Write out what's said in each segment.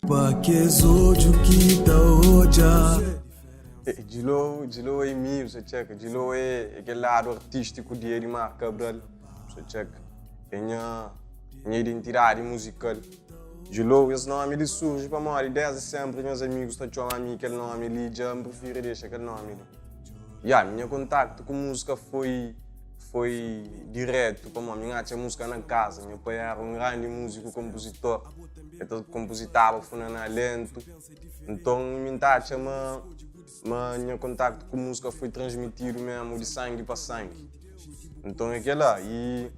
Pa kes odju ki ta odja. Djilou, Djilou é mi, bu sa txeka. Djilou é kel ladu artístiku di Edmar Cabral, bu sa txeka. É nha, nha identidadi muzikal. Djilou, es nomi li surji pamodi desdi senpri nhas amigus ta txoma mi kel nomi li, dja N prifiri dexa kel nomi li. Ya, nha kontaktu ku múzika foi foi diretu pamodi mi N atxa múzika na kaza. Nha pai era un grandi múziku, konpuzitor. El ta konpuzitaba funaná lentu. Nton, mi N ta atxa ma ma nha kontaktu ku múzika foi transmitidu mésmu di sangi pa sangi. Nton é kel-la. I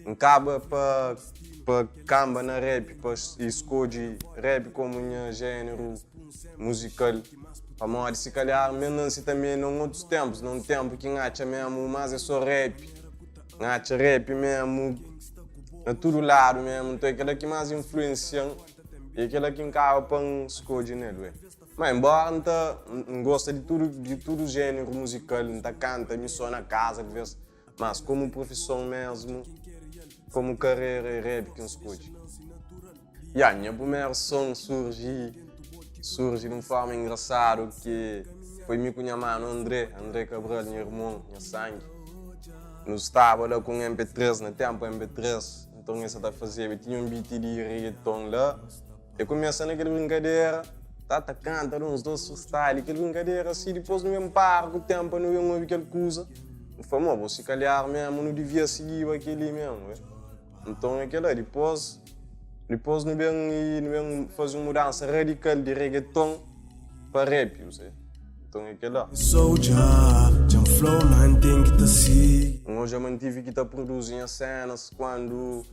N kaba pa pa kanba na rap, pa i skodje rap komu nha jéneru muzikal. Pamodi si kalhar mi nanse tanbe na un otus ténpus, na un ténpu ki N atxa mésmu más é sô rap. N atxa rap mésmu na tudu ladu mésmu. Nton é kel-la ki más influensia-m i é kel-la ki N kaba pa N skodje nel. Ué. Ma enbóra N ta N gosta di tudu di tudu jéneru muzikal, N ta kanta mi sô na kaza di vês, mas komu profison mésmu, komu karera é rap ki N skodje. Ya, nha primeru son surji surji di un forma engrasadu ki foi mi ku nha manu André, André Cabral, nha irmon, nha sangi. Nu staba la ku un MP3, na ténpu MP3, nton el sa ta fazeba, el tinha un beat di reggaeton la. El kumesa na kel brinkadera, ta ta kanta da uns dos freestyle, kel brinkadera si, dipôs nu ben para ku ténpu pa nu ben obi kel kuza, nu fla, mo, bo si kalhar mésmu nu divia sigiba kel-li mésmu. Nton é kel-la, dipôs, dipôs nu ben i nu ben faze un mudansa radikal di reggaeton pa rap, bu sabe? Nton é kel-la. N odja ma N tive ki ta produzi nhas sénas kandu,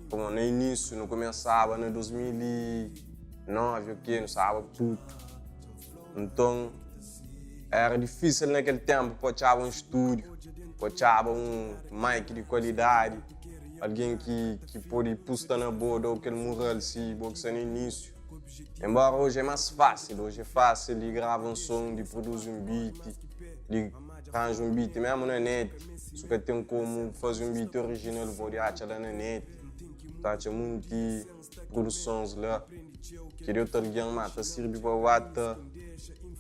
pamodi na inísiu nu kumesaba na 2009 ok, nu staba putu. Nton éra difísil na kel ténpu pa atxaba un stúdiu, pa atxaba un mic di kualidadi, algen ki ki pode pusta na bo, da-u kel mural si bo ki sta na inísiu. Enbóra oji é más fásil, oji é fásil di grava un son, di produzi un beat, di ranja un beat mésmu na net. Si bu ka ten komu faze un beat orijinal, bu pode atxa la na net, bu ta atxa monti produsons la. Ki di otu algen ma ta sirbi pa bu ba ta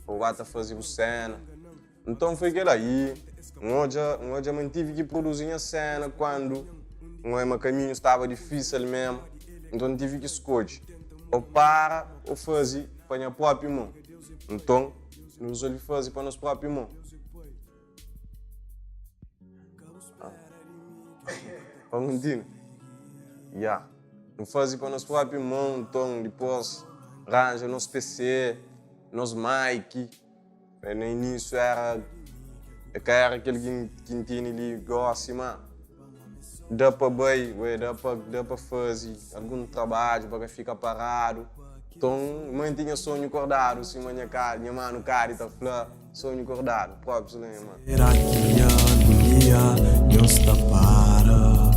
pa bu ba ta faze bu sena. Nton foi kel-la i N odja N odja ma N tive ki produzi nha sena kandu N odja ma kaminhu staba difísil mésmu. Nton N tive ki skodje ô para ô faze pa nha própi mon. Nton nu rezolve faze pa nos própi mon. Pa kontinua? Ya. Nu faze pa nos própi mon, nton dipôs ranja nos PC, nos mic. Na inísiu éra, ka éra kel ki N tene li gósi, má da pa bai, ué, da pa da pa faze algun trabadju pa ka fika paradu. Nton, mante nha sonhu kordadu sima nha nha manu Kadi ta fla. Sonho kordadu, propi Suleiman. Será ki algun dia nhos ta para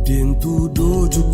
dentu d'odju?